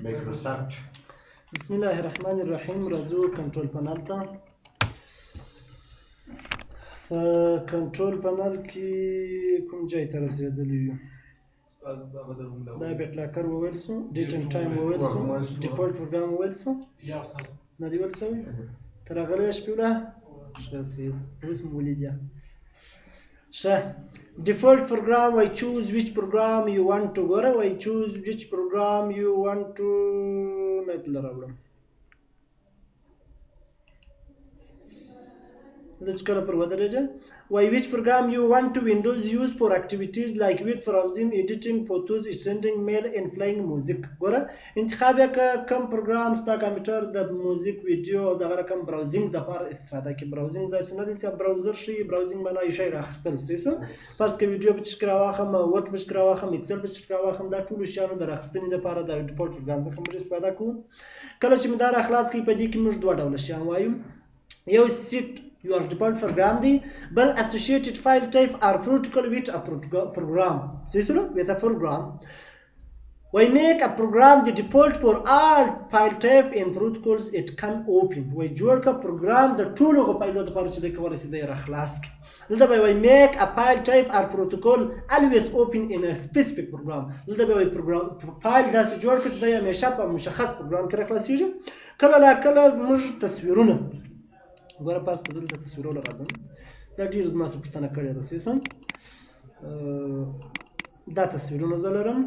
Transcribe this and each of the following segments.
مایکروسافټ. بسم الله الرحمن الرحیم. راځو کنټرول پنل ته. په کنټرول پنل کې کوم ځای ته رسېدلی یو؟ دا بیټ لاکر وویل سو، ډیټ اینډ ټایم وویل سو، ډیفالت پروګرام وویل سو، نه دی ویل سوی؟ ته راغلی یې شپې وله؟ ښه صحیح، اوس مو ولید. یا ښه، default program وای choose which program you want to. ګوره، وای choose which program you want to. نه دلته راوړم. زه چې کله پر ودرېږم، وای which program you want to Windows use for activities like web browsing, editing photos, sending mail and playing music. ګوره، انتخاب یې که کوم پروګرام ستا کمپیوټر د موزیک، ویډیو او دغه رقم browsing دپاره استفاده کوي. browsing داسې نه دی چې browser شي، browsing معنا یو شی راخیستل. صحیح شو؟ فرض که ویډیو په چې راواخم، Word په چې راواخم، Excel په چې راواخم، دا ټولو شیانو د راخیستنې دپاره د default پروګرام څخه موږ استفاده کوو. کله چې مې دا راخلاص کړي، په دې کې موږ دوه ډوله شیان وایو. یو set your default program دی، بل associated file type or protocol with a program. صحیح شو؟ with a program. We make a program the default for all file type and protocols it can open. وی جوړ کا پروګرام د ټولو هغو فایلو دپاره چې دی کولی شي دی راخلاص کړي. دلته به وی make a file type or protocol always open in a specific program. دلته به وی پروګرام فایل داسې جوړ کړي چې دی همیشه په مشخص پروګرام کې راخلاصیږي. کله نا کله زموږ تصویرونه، ګوره، فرض که زه دلته تصویرونه راځم، دا ډېر زما څه پوښتنه کړې ده. صحیح سم، دا تصویرونه زه لرم.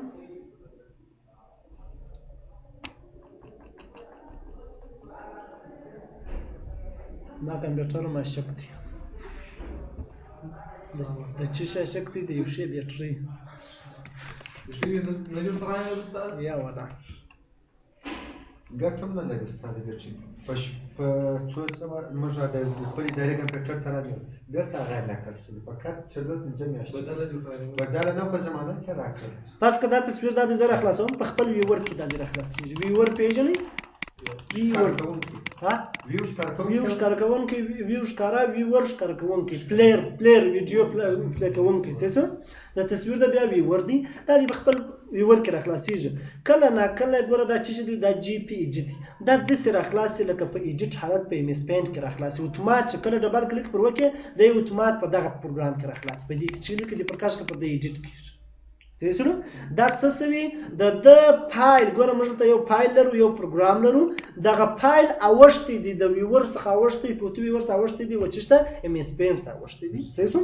زما کمپیوټر عاشق دی. د څه شي عاشق دی؟ د یو شی بیټرۍ. یا ولا ګټه هم نه لري ستا د بیټرۍ. په څو سوه موږ د خپل ادارې کمپیوټر ته راغلل، بېرته هغه نقل شو، فقط 4-5 میاشتې بدله نه په زمانه کې راکړل. فرض که دا تصویر دا دی زه راخلاصوم، په خپل viewer کې دا دی راخلاصېږي. viewer پېژنئ؟ viewer ها، ویو ښکاره کوونکی، ویو ښکاره کوونکی، ویو ښکاره، viewer ښکاره کوونکی، player، player ویډیو play کوونکی. څه شو؟ د تصویر د بیا viewer دی، دا دی په خپل viewer کې راخلاصېږي. کله نا کله ګوره، دا څه شی دی؟ دا JPG دی. دا داسې راخلاصي لکه په edit حالت په MS Paint کې راخلاصي. اتومات چې کله double click پر وکړې، دی اتومات په دغه پروګرام کې راخلاصي. په دې کې چې لیکي دي پر کش کې پر دې edit کېږي. صحیح شو؟ دا څه سوي؟ د ده فایل، ګوره، موږ دلته یو فایل لرو، یو پروګرام لرو. دغه فایل اوښتی دی، د viewer څخه اوښتی، photo viewer څخه اوښتی دی، و چې شته MS Paint ته اوښتی دی. صحیح شو؟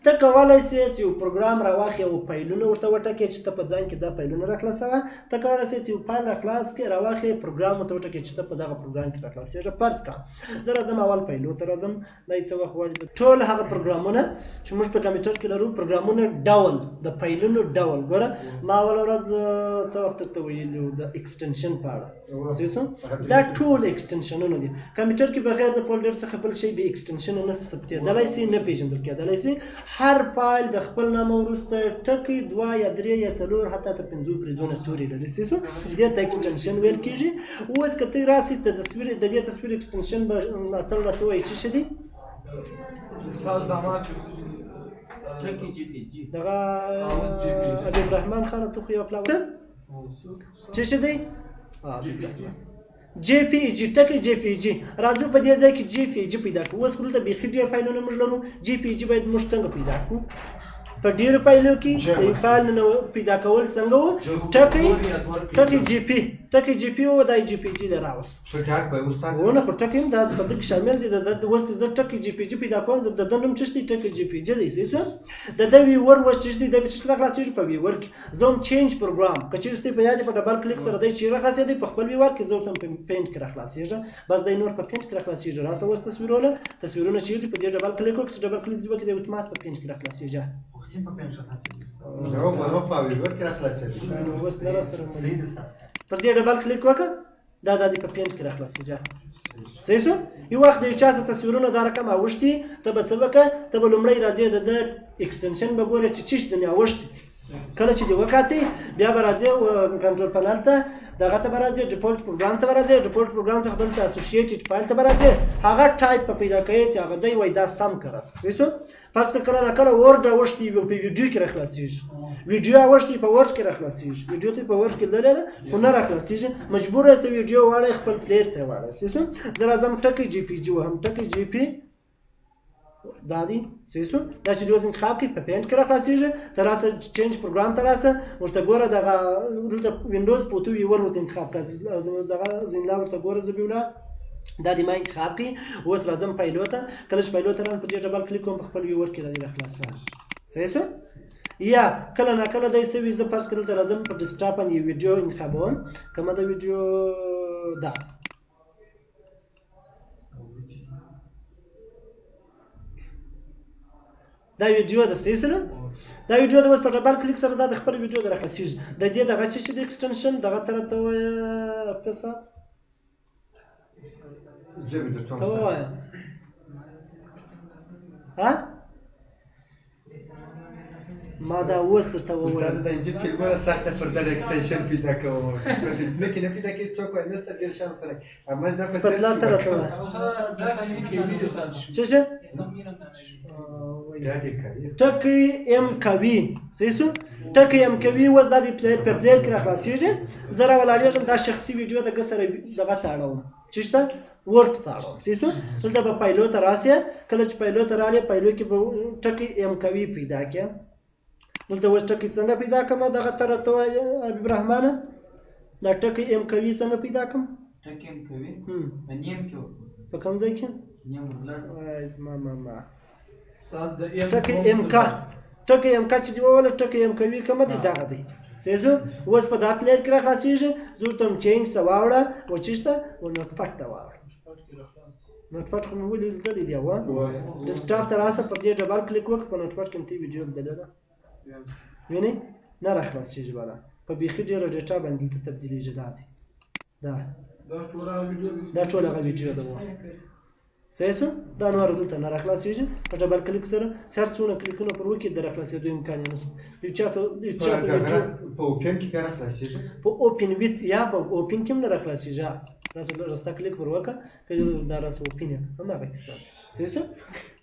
ته کولی شې چې یو پروګرام راواخلې او فایلونه ورته وټاکې چې ته په ځان کې دا فایلونه راخلاصوه. ته کولی شې چې یو فایل راخلاص کړې، راواخلې، پروګرام ورته وټاکې چې ته په دغه پروګرام کې راخلاصېږه. فرض کړه زه راځم، اول فایلو ته راځم. دا یې څه وخت غواړي؟ ټول هغه پروګرامونه چې موږ په کمپیوټر کې لرو، پروګرامونه ډول، د فایلونو ډول. ګوره، ما اوله ورځ څه وخت درته ویلي وو د extension په اړه. صحیح شو؟ دا ټول extension ونه دي. کمپیوټر کې بغیر د folder څخه بل شی بې extension نه ثبتېدلی شي، نه پېژندل کېدلی شي. هر فایل د خپل نامه وروسته ټکی، دوه یا درې یا څلور، حتی تر پنځو پورې دونه توري لري. صحیح شو؟ دې ته extension ویل کېږي. اوس که ته راسې د تصویر، د دې تصویر extension به اتل راته ووایي څه شی دی؟ دغه حبیب الرحمن خان، ته خو یو پلا څه شی دی؟ JPG، ټکی JPG. راځو په دې ځای کې JPG پیدا کړو. اوس خو دلته بیخي ډېر فایلونه موږ لرو. JPG باید موږ څنګه پیدا کړو؟ په ډېرو فایلو کې د یو فایل نه پیدا کول څنګه وو؟ ټکی ټکی JP، ټکی JP و، دا JPG له راوستو. ونه، خو ټکی هم دا په دې کې شامل دی. د اوس زه ټکی JPG پیدا کوم، د ده نوم څه دی؟ ټکی JPG دی. صحیح شو؟ د ده viewer اوس څه دی؟ دی به څه راخلاصېږي په viewer کې. زه هم change program، که چېرې ستاسو په یاد په double click سره دی چې راخلاصېدی په خپل viewer کې، زه ورته په Paint کې راخلاصېږم. بس دی نور په Paint کې راخلاصېږي. راسه اوس تصویرونه، تصویرونه چېرې دي؟ په دې double click وکړه، چې double click دې وکړي، دی اتومات په Paint کې راخلاصېږي. نو په viewer کې راخلاصېږي. اوس نه راسره پر دې double click وکړه، دا د په Paint کې راخلاصېږي. صحیح شو؟ یو وخت د یو چا څخه تصویرونه دا رقم اوښتي، ته به څه وکړه؟ ته به لومړی راځې، د ده extension به ګورې چې څه شي ځنې اوښتي دي. کله چې دی وکاتې بیا به راځې کنټرول پنل ته، دغه ته به راځې، default program ته به راځې، default program څخه بل ته associated file ته به راځې، هغه ټایپ په پیدا کوي چې هغه دی وایي دا سم کړه. صحیح شو؟ فرض کړه کله نا کله Word اوښتي په ویډیو کې راخلاصېږي، ویډیو اوښتي په Word کې راخلاصېږي، ویډیو ته په Word کې لرې ده خو نه راخلاصېږي، مجبور ته ویډیو واړی خپل player ته واړی. صحیح شو؟ زه راځم ټکی JPG وهم، ټکی JP دا دی. صحیح شو؟ دا چې اوس انتخاب کړي په Paint کې راخلاصېږي، ته راسه change program ته راسه، ورته ګوره دغه دلته Windows Photo Viewer ورته انتخاب کړه، دغه زینلا ورته ګوره زبیولا دا دی ما انتخاب کړي. اوس راځم فایلو ته، کله چې فایلو ته رالم په دې double click کوم، په خپل viewer کې دا راخلاص شو. صحیح شو؟ یا کله نا کله دی څه وي، زه فرض کړه دلته راځم په ډیسکټاپ باندې یو ویډیو انتخابوم، کومه ده ویډیو دا دا ویډیو ده. صحیح سره دا ویډیو د اوس په double click سره دا د خپل ویډیو د راخلاصېږي. د دې دغه چې د extension دغه طرف ته ووایه پیسه ته ووایه ها ما دا اوس درته وویل. استاد دا edit کې ګوره سخته پر دغه extension پیدا کوم، په دې کې نه پیدا کېږي، څوک وایي نشته ډېر شیان سره اما دا په سپتلا ته راته ووایه څه شي؟ ټکی ام کوي. صحیح شو؟ ټکی ام کوي اوس دا د په player کې راخلاصېږي. زه راولاړېږم، دا شخصي ویډیو د ګه سره دغه ته اړوم، چې شته Word ته اړوم. صحیح شو؟ دلته به فایلو ته راسې، کله چې فایلو ته رالې فایلو کې به ټکی ام کوي پیدا کړې. دلته اوس ټکی څنګه پیدا کړم؟ دغه ته راته ووایه حبیب رحمانه، دا ټکی ام کوي څنګه پیدا کړم؟ ټکی ام کوي په نیم کې په کوم ځای کې؟ نیم ورلړ. وای زما ماما. ټکی ام کا، ټکی ام کا چې دی وویل ټکی ام کوي کومه دی؟ دغه دی. صحیح شو؟ اوس په دا player کې راخلاصېږي، زه ورته وایم change څه واوړه و چې شته و Notepad ته واوړه. Notepad خو مې ولې لیدلی دی وه؟ ډیسکټاپ ته راسه، پر دې double click وکړه، په Notepad کې مې ته ویډیو لیدلې ده، وینې نه راخلاصېږي بله، په بیخي ډېره data باندې دلته تبدیلېږي. دا دی دا دا ټول هغه ویډیو ده. صحیح شو؟ دا نور دلته نه راخلاصېږي په double click سره، چې هر څونه کلیکونه پر وکړي د راخلاصېدو امکان یې نشته. د یو چا څه د یو چا څه ویډیو په open کې بیا راخلاصېږي، په open with یا په open کې هم نه راخلاصېږي. راسه راسته کلیک پر وکړه، که دا راسه open یې کړه، هماغه کیسه ده. صحیح شو؟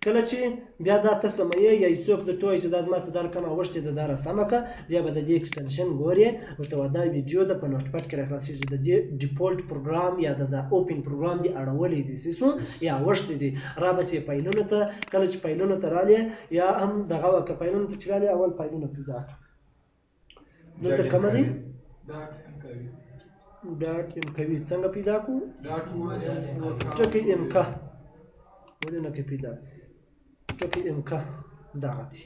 کله چې بیا دا ته سموې یا یو څوک درته ووایي چې دا زما څه دا رقم اوښتې ده، دا را سمه کړه، بیا به د دې extension ګورې، ورته وایه دا ویډیو ده په Notepad کې راخلاصېږي، د دې default program یا د open program دې اړولی دی. صحیح شو؟ یا اوښتی دی، را به سې فایلونو ته. کله چې فایلونو ته رالې یا هم دغه وکړه، فایلونو ته چې رالې اول فایلونه پیدا کړه. دلته کومه دی؟ dot ام کوي څنګه پیدا کړو؟ ټکی ام کا ولې نه کې پیدا؟ ټکی ام کا دغه دی.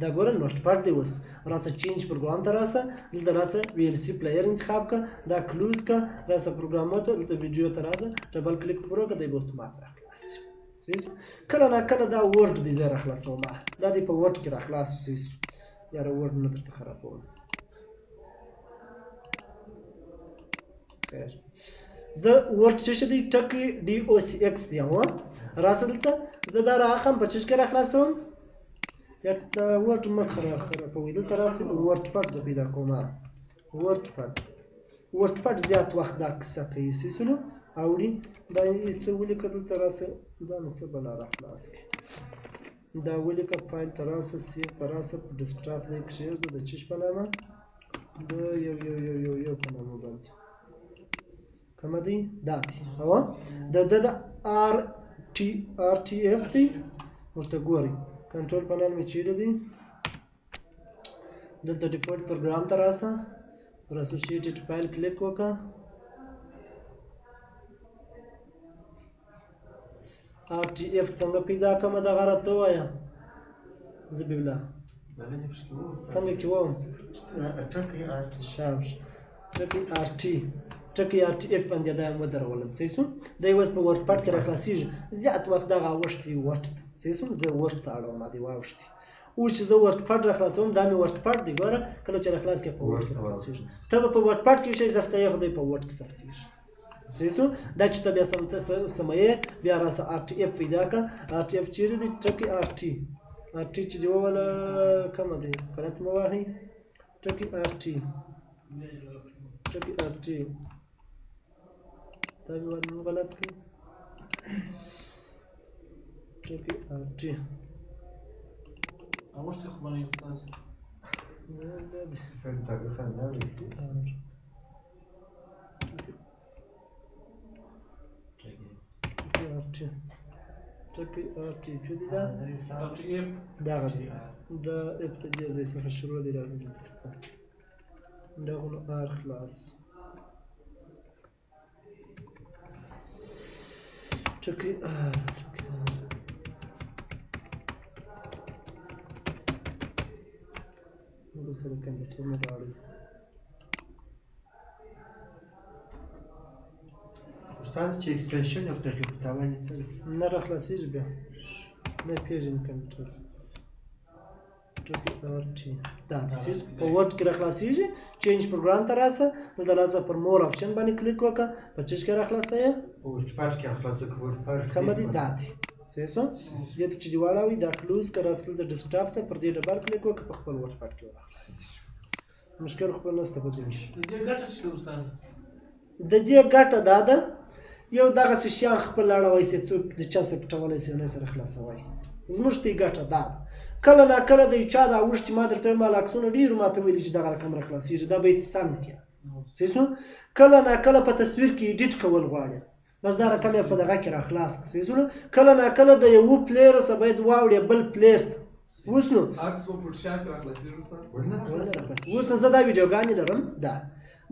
دا ګوره Notepad دی. اوس راسه change program ته راسه، دلته راسه VLC player انتخاب کړه، دا close کړه، راسه پروګرام ته دلته ویډیو ته راسه، double click پر وکړه، دی به اتومات راخلاص شي. صحیح شو؟ کله نا کله دا Word دی زه راخلاصوم، دا دی په Word کې راخلاص شو. صحیح شو؟ یاره Word نه درته خرابوم. خیر زه Word څه شي دی؟ ټکی DOCX دی. هو راسه دلته زه دا راخم په چش کې راخلاصوم، یا ته Word مه خرابوي. دلته راسه WordPad زه پیدا کوم. WordPad، WordPad زیات وخت دا کیسه کوي. صحیح شو؟ اوري دا یې څه ولیکه دلته راسه، دا مې څه بلا راخلاص کړي. دا ولیکه فایل ته راسه، save ته راسه، په ډیسکټاپ دی کښېږده د چش په نامه، د یو یو یو یو یو په نامه باندې کومه دی؟ دا دی. هو د د RTF دی، ورته ګورئ. control panel مې چیرې دی؟ دلته default program ته راسه، پر associated file click وکړه، RTF څنګه پیدا کړم دغه راته ووایه زبیبله څنګه کې وم؟ شابش ټکی RT، ټکی RTF باندې دا هم ودرولم. صحیح شو؟ دی اوس په WordPad کې راخلاصېږي. زیات وخت دغه اوښتي Word ته. صحیح شو؟ زه Word ته اړوم، دی واوښتي. اوس چې زه WordPad راخلاصوم، دا مې WordPad دی. ګوره کله چې راخلاص کړې په Word کې راخلاصېږي. ته به په WordPad کې شی ثبتوې، خو دی په Word کې ثبتېږي. صحیح شو؟ دا چې ته بیا سموې، بیا راسه RTF پیدا کړه. RTF چیرې دی؟ ټکی RT، RT چې دی وویله کومه دی؟ غلط مه وهئ. ټکی ار ټي، ټکی ار ټي. دا مې ولې غلط کړ؟ ټکی ار ټي. اوښتې خو به نه وي استاد؟ نه نه دی. ټکی ار ټي، ټکی ار ټي. پی دی دا؟ ار ټي اف. دغه دی، دا اف د دې ځای څخه شروع دی راغلی. دغه نو ار خلاص. ټکی ار، ټکی ار. موږ سره کمپیوټر نه راوړی. استاد، چې اکسټنشن یو دقیق تاوان یې څه دی؟ نه را خلاصېږي بیا، نه پېژني کمپیوټر. ټکی ار ټي دا داسې په ورډ کې را خلاصېږي. چینج پروګرام ته راسه، دلته راسه، پر مور اپشن باندې کلیک وکړه. په چش کې را خلاصوې؟ په ورډ کې خلاص کړو، ورډ. کومه دی؟ دا دی. صحیح سو؟ دې ته چې دې واړوي دا کلوز که راسه دلته ډیسکټاپ ته پر دې ډبل کلیک وکړه، په خپل ورډ پاډ کې ورخلاصېږي. مشکل خو نشته په دې کې. د دې ګټه څه ده استاد؟ د دې ګټه دا ده، یو دغسې شیان خپل اړوی سي، څوک د چا سره پټولی سي نه سره خلاصوی. زموږ ته یې ګټه دا ده. کله نا کله د یو چا دا اوښتي، ما درته ویل، ما له عکسونو ډېرو ماته ویلي چې دغه رقم را خلاصېږي، دا به یې سم کړي. صحیح سو؟ کله نا کله په تصویر کې ایډیټ کول غواړي، بس دا رقم یې په دغه کې را خلاص کړي. صحیح سو؟ کله نا کله د یو پلیر څخه باید واوړي بل پلیر ته. اوس نو عکس په فوټوشاپ کې را خلاصېږي استاد؟ ولې نه راخلاصېږي؟ اوس نو زه دا ویډیوګانې لرم،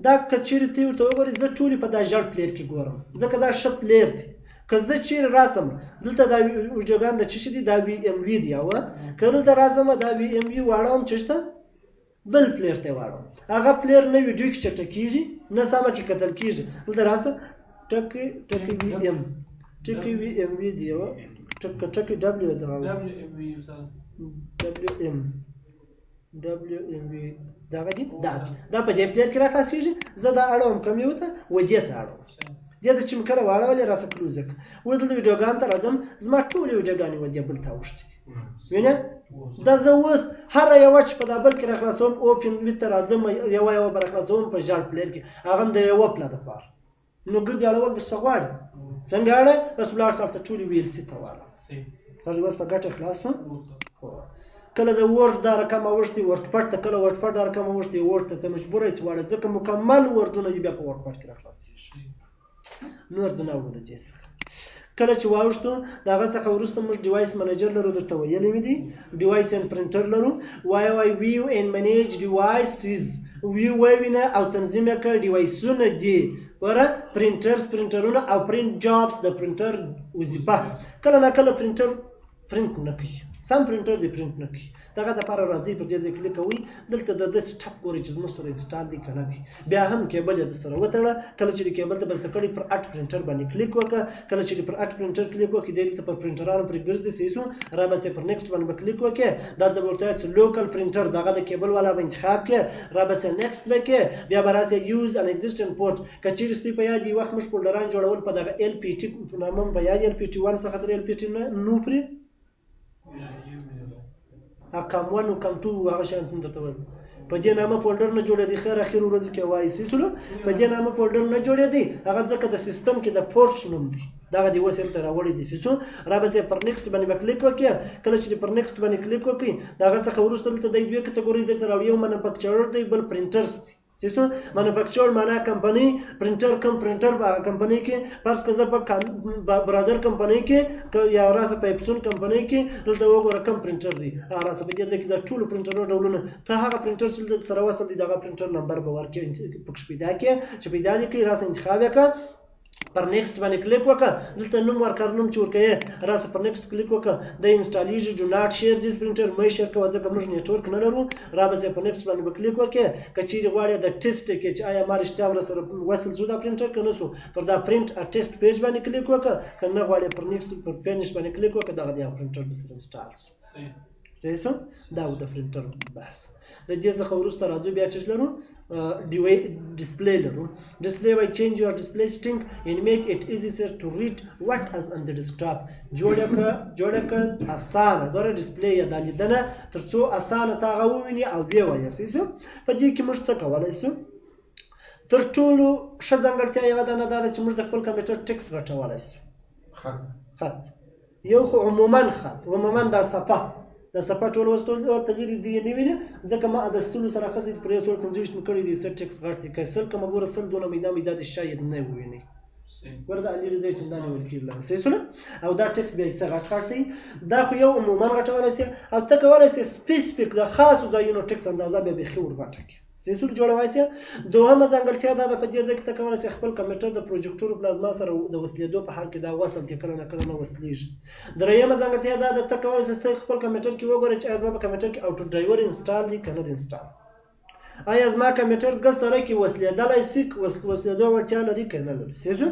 دا که چیرې ته ورته وګورې، زه ټولې په دا ژړ پلیر کې ګورم، ځکه دا ښه پلیر دی. که زه چیرې راسم دلته دا ویډیوګان د څه شي دي؟ دا وي ام وي دی. او که دلته راسم دا وي ام وي واړوم څه ته؟ بل پلیر ته واړوم، هغه پلیر نه ویډیو کې چټکېږي نه سمه کې کتل کېږي. دلته راسه، ټکی ټکی وي ام، ټکی وي ام وي دی. یو ټکی ټکی ډبلیو دغه ډبلیو ام وي استاد، ډبلیو ام، ډبلیو ام وي دغه دی. دا دی، دا په دې پلیر کې را خلاصېږي. زه دا اړوم کوم یو ته؟ و دې ته اړوم. دې ته چې مې کله واړولې، راسه کلوز کړه. اوس دلته ویډیوګان ته راځم، زما ټولې ویډیوګانې و دې بل ته اوښتې دي. وینې؟ دا زه اوس هره یوه چې په دا بل کې را خلاصوم، اوپن وي ته راځم، یوه یوه به را خلاصوم په ژړ پلیر کې، هغه هم د یوه پله دپاره. نو ګردې اړول در څه غواړي؟ څنګه اړه؟ بس ولاړ شه هلته ټولې وي ایل سي ته واړوه. سر اوس په ګټه خلاص شو. کله د ورډ دا رقم اوښتي ورډ پټ ته، کله ورډ پټ دا رقم اوښتي ورډ ته، ته مجبور یې چې واړه، ځکه مکمل ورډونه یې بیا په ورډ پټ کې را خلاصېږي. نور څه نه وړو د دې څخه. کله چې واوښتو د هغه څخه وروسته موږ ډیوایس منیجر لرو، درته ویلي مې دي. ډیوایس اینډ پرنټر لرو. وای وای ویو اینډ منیج ډیوایسز، ویو ووینه او تنظیم یې کړه ډیوایسونه دي. ګوره پرنټرز، پرنټرونه او پرنټ جابس د پرنټر وظیفه. کله نا کله پرنټر پرنټ نه کوي، سم پرنټر دی پرنټ نه کوي. دغه دپاره راځئ پر دې ځای کلیک کوئ، دلته د ده سټپ ګورئ چې زموږ سره انسټال دی که نه دی. بیا هم کیبل یې در سره وتړه. کله چې د کیبل ته بسته کړی، پر اټ پرنټر باندې کلیک وکړه. کله چې پر اټ پرنټر کلیک وکړي، دی دلته پر پرنټرانو پرې ګرځي. صحیح سو؟ را به سې پر نیکسټ باندې به کلیک وکړې. دلته به ورته وایي چې لوکل پرنټر، دغه د کیبل والا به انتخاب کړې. را به سې نیکسټ به کړې. بیا به راسې یوز ان ایگزیسټنټ پورټ. که چیرې ستاسو په یاد یو وخت موږ فولډران جوړول په دغه ال پی ټي په نامه، په یاد ال پی ټي 1 څخه تر ال پی ټي نو پرې کم 1 او کم 2 هغه شیان هم درته ویل. په دې نامه فولډر نه جوړېدی. خیر اخر ورځو کې وایي څه سولو په دې نامه فولډر نه جوړېدی، هغه ځکه د سیستم کې د پورټ نوم دی. دغه دی اوس هلته راوړی دی. څه سو؟ را به سې پر نیکسټ باندې به کلیک وکړې. کله چې پر نیکسټ باندې کلیک وکړې، د هغه څخه وروسته دلته د دوې کټګورۍ درته راوړي، یو مانوفکچرر دی، بل پرنټرز دی. څه سو؟ مانوفکچر معنا کمپنۍ، پرنټر کم پرنټر په هغه کمپنۍ کې، فرض که زه په برادر کمپنۍ کې یا راسه په اپسون کمپنۍ کې، دلته وګوره کم پرنټر دی. هغه راسه په دې ځای کې د ټولو پرنټرونو ډولونه، ته هغه پرنټر چې دلته سره وصل دی دغه پرنټر نمبر به ورکړې، پکښې پیدا کړې. چې پیدا دې کړي، راسه انتخاب یې کړه، پر نیکسټ باندې کلیک وکړه. دلته نوم ورکړه، نوم چې ورکوې راسه پر نیکسټ کلیک وکړه. دی انسټالیږي. ډو ناټ شیر دیس پرنټر، مه شیر کوه ځکه موږ نیټورک نه لرو. را به سې پر نیکسټ باندې به کلیک وکړې. که چیرې غواړې د ټیسټ کې چې آیا ما رښتیا ورسره وصل شو دا پرنټر که نه شو، پر دا پرنټ ا ټیسټ پیج باندې کلیک وکړه. که نه غواړې پر نیکسټ پر فینش باندې کلیک وکړه، دغه دی پرنټر به سره انسټال شو. صحیح شو؟ دا و د پرنټر بحث. د دې څخه وروسته راځو بیا چې لرو ډیسپلی لرو. ډیسپلی وای change your display setting and make it easier to read what is on the desktop. جوړه که جوړه که اسانه ګوره ډیسپلی یا دا لیدنه تر څو اسانه تا هغه وویني او ویې وایي. صحیح شو؟ په دې کې موږ څه کولی شو؟ تر ټولو ښه ځانګړتیا یوه دانه دا ده چې موږ د خپل کمپیوټر ټیکس غټولی شو. خط یو خو عموما خط عموما دا صفحه د صفحه ټول اوس ورته لرې دی نه ویني، ځکه ما د سلو سره ښځې پر یو سل 25 مې کړي دي، څه ټیکس غټ دی، که سل کومه ګوره سل دونه میده میده دې شاید نه وویني. ګوره دا لرې ځای چندانې ویل کېږي لاره. صحیح شوله؟ او دا ټیکس بیا څه غټ غټ دی، دا خو یو عموما غټولی شي، او ته کولی شې specific د خاصو ځایونو ټیکس اندازه بیا بیخي ورغټه کړې. صحیح شول؟ جوړولی شې. دوهمه ځانګړتیا دا ده په دې ځای کې ته کولی شې خپل کمپیوټر د پروجیکټور پلازما سره د وصلېدو په حال کې دا وصل کې کله نه کله نه وصلېږي. درېیمه ځانګړتیا دا ده ته کولی شې ته خپل کمپیوټر کې وګورې چې آیا زما په کمپیوټر کې auto driver install دی که نه دی install، آیا زما کمپیوټر ګه سره کې وصلېدلی شي، وصلېدو وړتیا لري که نه لري. صحیح شو؟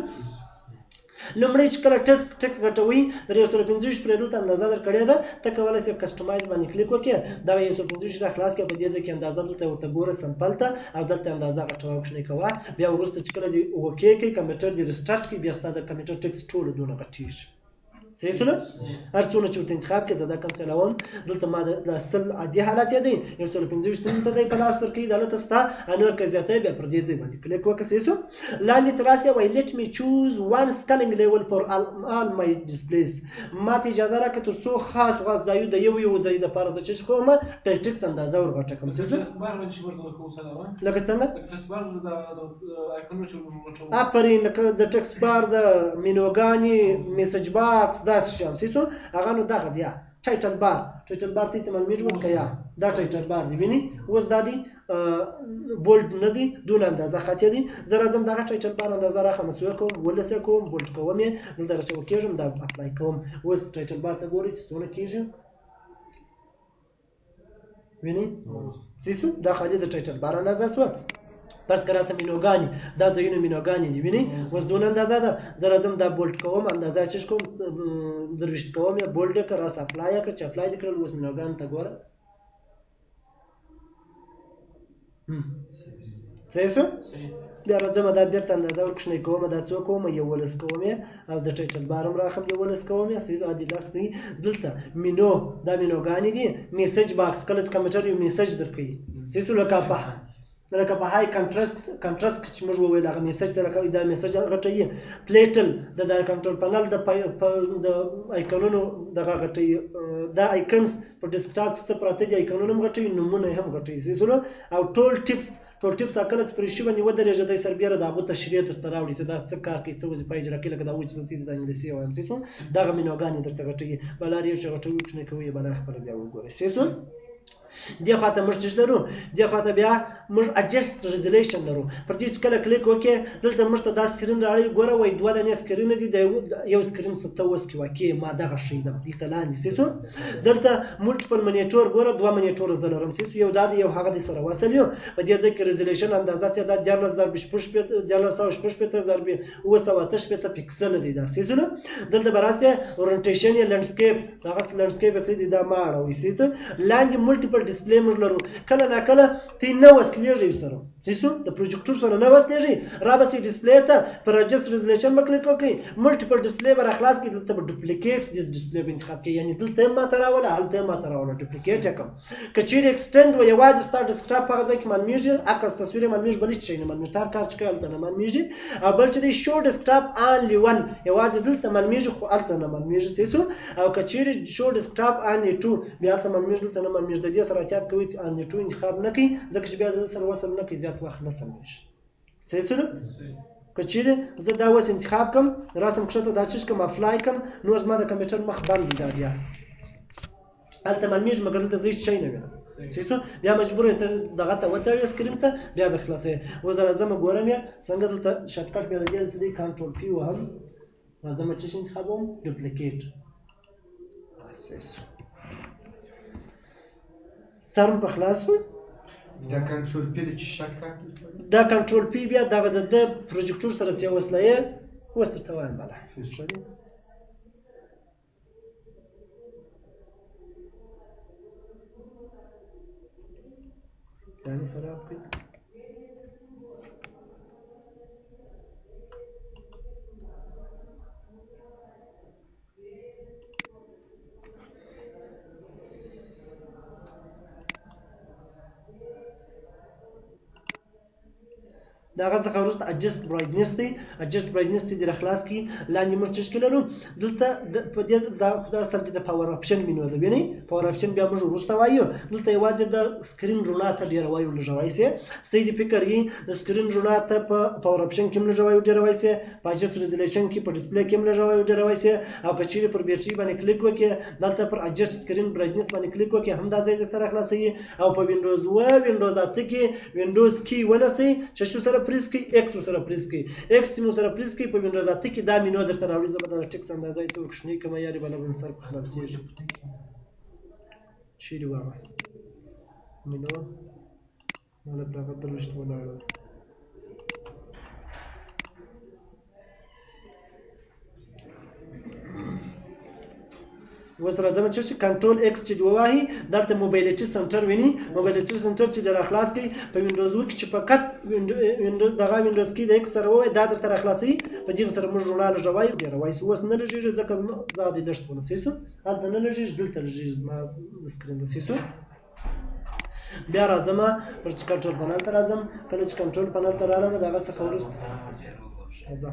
لومړی چې کله ټیکس غټوي در 125 پرې دلته اندازه درکړې ده، ته کولی شې customize باندې کلیک وکړې، دغه 125 را خلاص کړې، په دې ځای کې اندازه دلته ورته ګوره sample ته، او دلته اندازه غټوه کوچنۍ کوه. بیا وروسته چې کله دې okay کړې کمپیوټر دې restart کړي، بیا ستا د کمپیوټر ټیکس ټولو دونه غټېږي. صحیح شوله؟ هر څونه چې ورته انتخاب کړې زه دا کنسلوم. دلته ما د سل عادي حالت یې دی 125 ته دی په لاس درکوي، دلته ستا نور که زیاتی بیا پر دې ځای باندې کلیک وکړه. صحیح شو؟ لاندې چې راسي وایي let me choose one scaling level for all my displays، ما ته اجازه راکړه تر څو خاص خاص ځایو د یو یو ځای دپاره زه چې کوم د ټیکس اندازه ورغټه کړم. صحیح شو؟ لکه څنګه؟ آفرین، لکه د ټیکس بار د مینوګانې message box داسې شیان. صحیح شو؟ هغه نو دغه دی title bar، title bar ته معلومیږي اوس که یا دا title bar دی ویني، اوس دا دی bold نه دی دونه اندازه خط دی. زه راځم دغه title bar اندازه راخم څو کوم ولس کوم bold کوم یې دلته راچو کېږم دا apply کوم. اوس title bar ته ګورئ چې څونه کېږي ویني. صحیح شو؟ دا خالي د title bar اندازه شوه. فرض که راسه مینوګانې، دا ځایونه مینوګانې دي ویني، اوس دونه اندازه ده. زه راځم دا bold کوم اندازه چې کوم 23 کوم یې bold یې که راسه apply یې کړه، چې apply دې کړل اوس مینوګانو ته ګوره. صحیح شو؟ بیا راځم دا بېرته اندازه ورکوچنۍ کوم، دا څو کوم 11 کوم یې، او د title bar هم راخم 11 کوم یې. صحیح شو؟ عادي لاس دی. دلته مینو، دا مینوګانې دي. message box کله چې کمپیوټر یو message درکوي. صحیح شو؟ لکه په high contrast کې چې موږ وویل هغه message ته لکه دا message غټوي. پلیټل د دا control panel د آیکونونو دغه غټوي، دا icons په desktop څه پراته دي آیکونونه هم غټوي، نومونه هم غټوي. صحیح شو؟ او tool tips، tool tips کله چې پر شي باندې ودرېږي دی سربېره د هغو تشریح درته راوړي چې دا څه کار کوي، څه وظیفه اجرا کوي، لکه دا و چې زه د انګلیسي وایم. صحیح شو؟ دغه مینوګانې درته غټوي، بلار یو چې غټوي کوچنی کوي، بلار خپله بیا وګورئ. صحیح شو؟ دې خواته موږ څه لرو؟ دې خواته بیا موږ adjust resolution لرو. پر دې چې کله کلیک وکړې دلته موږ ته دا screen راړي، ګوره وایي دوه دانې screen دي، د یو screen څه ته اوس کې واقع ما دغه ښیدم دلته لاندې. صحیح شو؟ دلته multiple monitor، ګوره دوه monitor زه لرم. صحیح شو؟ یو دا دی یو هغه دی سره وصل یو. په دې ځای کې resolution اندازه چې دا دیارلس ضرب شپږ 1360 ضرب 768 پیکسل دی دا. صحیح شو؟ دلته به راسې orientation یې landscape، هغه landscape یې دی دا ما اړوي. صحیح شو؟ لاندې multiple display موږ لرو، کله ناکله تی نه وصلېږي سره. صحیح شو؟ د پروجیکټور سره نه وصلېږي، را به سي display ته پر adjust resolution به کلیک وکړئ، multiple display به راخلاص کړي، دلته به duplicate this display به انتخاب کړئ، یعنې دلته هم ماته راوله هلته هم ماته راوله duplicate یې کړم. که چیرې extend و یوازې ستا desktop هغه ځای کې معلومېږي، عکس تصویر یې معلومېږي، بل هېڅ شی نه معلومېږي، هر کار چې کوې هلته نه معلومېږي. او بل چې دی show desktop only one، یوازې دلته معلومېږي خو هلته نه معلومېږي. صحیح شو؟ او که چیرې show desktop only two بیا هلته معلومېږي دلته نه معلومېږي. د دې سره احتیاط کوئ چې only two انتخاب نه کړئ، ځکه چې بیا د سره وصل نه کوي، زیات وخت نه سمېږي. صحیح شو؟ که چیرې زه دا اوس انتخاب کړم، راسم کښته دا چیز کړم apply کړم، نور زما د کمپیوټر مخ بند دی، دا بیا هلته معلومېږي مګر دلته زه هېڅ شی نه وینم. صحیح شو؟ بیا مجبور یې ته دغه ته وتړې screen ته، بیا به خلاصوې. اوس راځم ګورم یې څنګه دلته shortcut بیا د دې څه دی control P وهم، راځم چې څه انتخابوم duplicate. صحیح شو؟ سر مې په خلاص شو. دا control P د چې shortcut دا control P بیا دغه د پروجیکټور سره چې وصله یې اوس درته وایم بله. ښه دی؟ دا مې خراب کړ. د هغه څخه وروسته adjust brightness دی، adjust brightness دی راخلاص کړي. لاندې موږ څه لرو دلته په دې دا خو اصل کې د power option menu ده، وینئ power option بیا موږ وروسته وایو. دلته یوازې د screen رڼا ته ډېروي او لږوی سي. ستاسو دې فکر یي د screen رڼا ته په power option کې هم لږوي او ډېروی سي، په adjust resolution کې په display کې هم لږوي او ډېروی سي، او که چیرې پر بیټري باندې کلیک وکړي دلته پر adjust screen brightness باندې کلیک وکړي هم دا ځای درته راخلاصوي. او په وینډوز 7 وینډوز 8 کې وینډوز key ونیسئ چې شو سره press کړئ، X سره press کړئ، X مو سره press کړئ، په وینډوز 8 کې دا مینو درته راوړي. زه به دا ټیکس اندازه یې څه کوچنۍ کړم، یاري به لږ سر په خلاصېږي. چیرې وه مینو؟ ماله پر هغه 23 ولاړه. اوس راځم چې control X چې دی ووهي دلته mobility center ویني، mobility center چې در خلاص کړي په وینډوز کې چې فقط وینډوز دغه وینډوز کې د X سره ووایي دا درته راخلاصوي. په دې سره موږ رڼا لږوي ډېروي. اوس نه لږېږي ځکه زه دې لږ ونه سیسو، هلته نه لږېږي دلته لږېږي زما د screen د سیسو. بیا راځم پر control panel ته راځم. کله چې control panel ته راغلم د هغه څخه وروسته راځه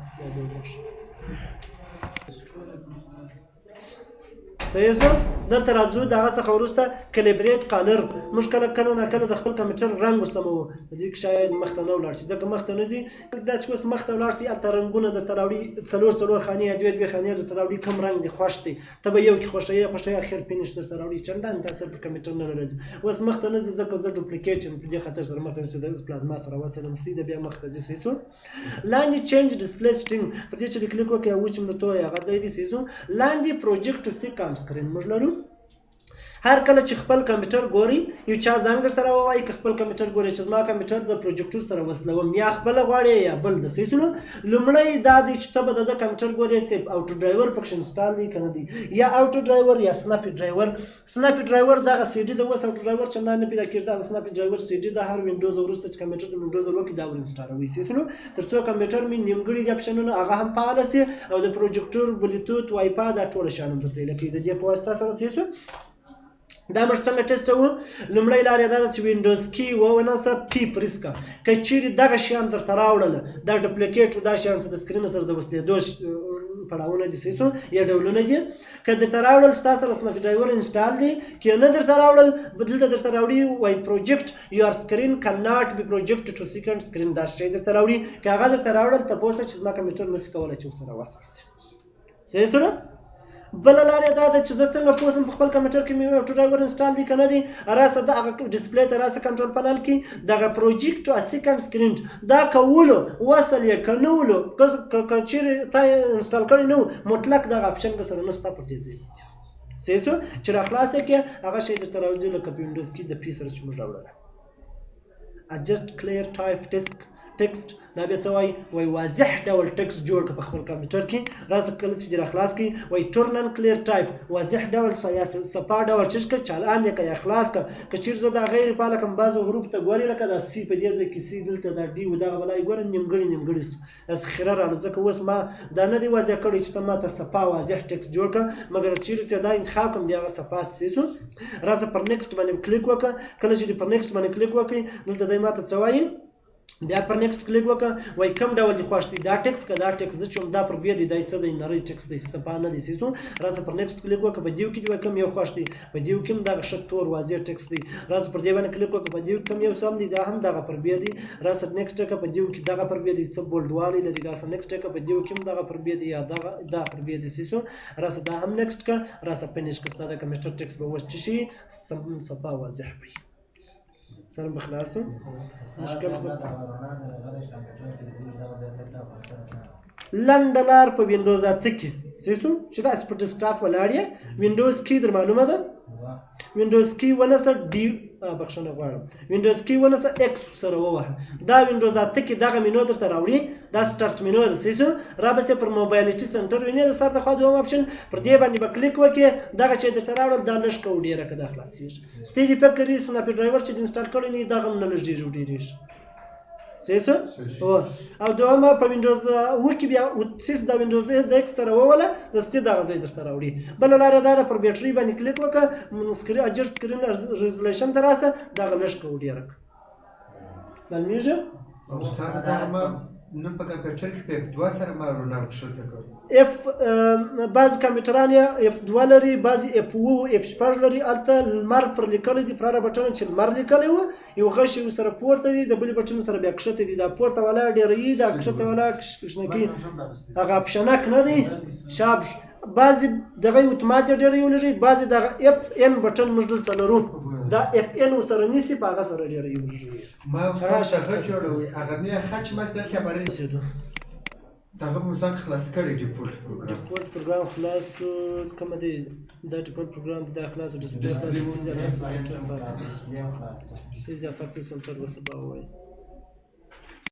صحیح شو. دلته راځو د هغه څخه وروسته calibrate color. موږ کله کله نا کله د خپل کمپیوټر رنګ وسموو، په دې کې شاید مخته نه ولاړ شي ځکه مخته نه ځي. دا چې اوس مخته ولاړ شي هلته رنګونه درته راوړي، څلور څلور خانې یا دوې دوې خانې درته راوړي، کوم رنګ دې خوښ دی ته به یو کې خوښوې خوښوې اخر finish درته راوړي، چندان تاثیر پر کمپیوټر نه راځي. اوس مخته نه ځي ځکه زه duplicate یم، په دې خاطر سره مخته نه ځي، د پلازما سره وصلم سي د بیا مخته ځي. صحیح شو. لاندې change display setting په دې چې کلیک وکړې او چې درته وایي هغه ځای دی. صحیح شو. لاندې project to second screen موږ لرو. هر کله چې خپل کمپیوټر ګوري یو چا زنګ درته راووایي که خپل کمپیوټر ګوري چې زما کمپیوټر د پروجیکټور سره وصلوم یا خپله غواړې یا بل د صحیح شو. لومړی دا دی چې ته به د ده کمپیوټر ګورې چې auto driver پکښې install دی که نه دی، یا auto driver یا Snappy driver. Snappy driver دغه سي ډي د اوس auto driver چندان نه پیدا کېږي، دغه Snappy driver CD د هر وینډوز وروسته چې کمپیوټر د وینډوز وکړي دا ور انسټالوي. صحیح شو. تر څو کمپیوټر مې نیمګړي دي اپشنونه هغه هم فعاله سي او د پروجیکټور بلوتوت وای فای دا ټول شیان هم درته ایله کوي د دې په واسطه سره. صحیح شو. دا موږ څنګه ټیسټوو؟ لومړی لار یې دا ده چې وینډوز key ونیسه P press کړه، که چیرې دغه شیان درته راوړل دا duplicate او دا شیان څه د screen سره د وصلېدو پړاوونه دي، صحیح شو، یا ډولونه دي، که درته راوړل ستا سره Snappy driver install دی، که نه درته راوړل دلته درته راوړي وایي project your screen can not be project to second screen، دا شی درته راوړي. که هغه درته راوړل ته پوه شه چې زما کمپیوټر نشي کولی چې ورسره وصل شي. صحیح شو. بله لار یې دا ده چې زه څنګه پوه شم په خپل کمپیوټر کې مې auto driver install دی که نه دی، راسه دغه display ته راسه control panel کې دغه project to second screen دا کولو وصل یې که نه ولو که چیرې تا install کړی نه مطلق دغه option که سره نشته پر دې ځای. صحیح شو. چې راخلاص یې کړې هغه شی درته راوځي لکه په وینډوز کې د P سره چې موږ راوړله. adjust clear type text دا بیا څه وایي؟ وایي واضح ډول ټیکسټ جوړ کړه په خپل کمپیوټر کې. راسه کله چې دې راخلاص کړي وایي turn on clear type واضح ډول یا صفا ډول چش کړه چالان یې کړه یا خلاص کړه. که چیرې زه دا غیر فعاله کړم بعضو حروف ته ګورې لکه دا C په دې ځای کې C دلته دا D و دغه بلا یې ګوره نیمګړي نیمګړي داسې خیره راغله، ځکه اوس ما دا نه دی واضح کړی چې ته ما ته صفا واضح ټیکسټ جوړ کړه، مګر چیرې چې دا انتخاب کړم بیا هغه صفا سي شو. راسه پر next باندې کلیک وکړه. کله چې دې پر next باندې کلیک وکړې دلته دی ما ته څه وایي؟ بیا پر next کلیک وکړه وایي کوم ډول دې خوښ دی، دا ټیکس که دا ټیکس، زه چې هم دا پر بیا دی دا څه دی نری ټیکس دی صفا نه دی. صحیح شو. راسه پر next کلیک وکړه، په دیو کې دې وایي کوم یو خوښ دی، په دیو کې هم دغه ښه تور واضح ټیکس دی. راسه پر دې باندې کلیک وکړه، په دیو کې کوم یو سم دی دا هم دغه پر بیا دی. راسه next وکړه، په دیو کې دغه پر بیا دی څه bold والی لري. راسه next وکړه، په دیو کې هم دغه پر بیا دی یا دغه دا پر بیا دی. صحیح شو. راسه دا هم next کړه، راسه finish کړه، ستا د کمپیوټر ټیکس به اوس څه شي صفا واضح وي. سلام بخلاصو مشکل لنډه لار په وینډوز 8 کې. صحیح شو. چې داسې په desktop ولاړ یې وینډوز key در معلومه ده، وینډوز key ونیسه D بخښنه غواړم وینډوز key ونیسه X سره ووهه، دا وینډوز 8 کې دغه مینو درته راوړي، دا start menu ده. صحیح شو. رابسې پر mobility center وینې د سر د خوا دوهم option پر دې باندې به کلیک وکړې، دغه چې درته راوړل دا لږ که ډېره که دا خلاصېږي. ستې دې فکر یې Snappy driver چې install کړی نه دغه هم نه لږېږي او ډېرېږي. صحیح شو. او دوهمه په وینډوز 7 کې بیا سیس دا وینډوز د X سره ووله د ستې دغه ځای درته راوړي. بله لاره دا ده پر بیټري باندې کلیک وکړه، adjust screen resolution ته راسه دغه لږ که ډېره کړه. معلومېږي؟ استاد دا ما نن په کمپیوټر کې په F2 سره ما رڼا کښته کړ. F بعضې کمپیوټران یې F2 لري، بعضې F7 F6 لري. هلته لمر پر لیکلی دی، پر هره بټنه چې لمر لیکلی و یو غشی ورسره پورته دی، د بلې بټنې سره بیا کښته دی. دا پورته والا ډېروي، دا کښته والا کښنه کوي. هغه اپشنک نه دی شاب. بعضې دغه اتومات یې ډېروي ولږي، بعضې دغه اف ان بټن موږ دلته لرو، دا اف ان ورسره نیسي، په هغه سره ډېروي ولږي. ما استاد هغه جوړوي، هغه مې خچ مستر کې خبرې رسېدو. دغه مو ځان خلاص کړی ډیفالت پروګرام. ډیفالت پروګرام خلاص کوم دی؟ دا ډیفالت پروګرام دا خلاص، ډیسپلی خلاص، سیزا افکت سنټر، سیزا افکت سنټر وسبا وای.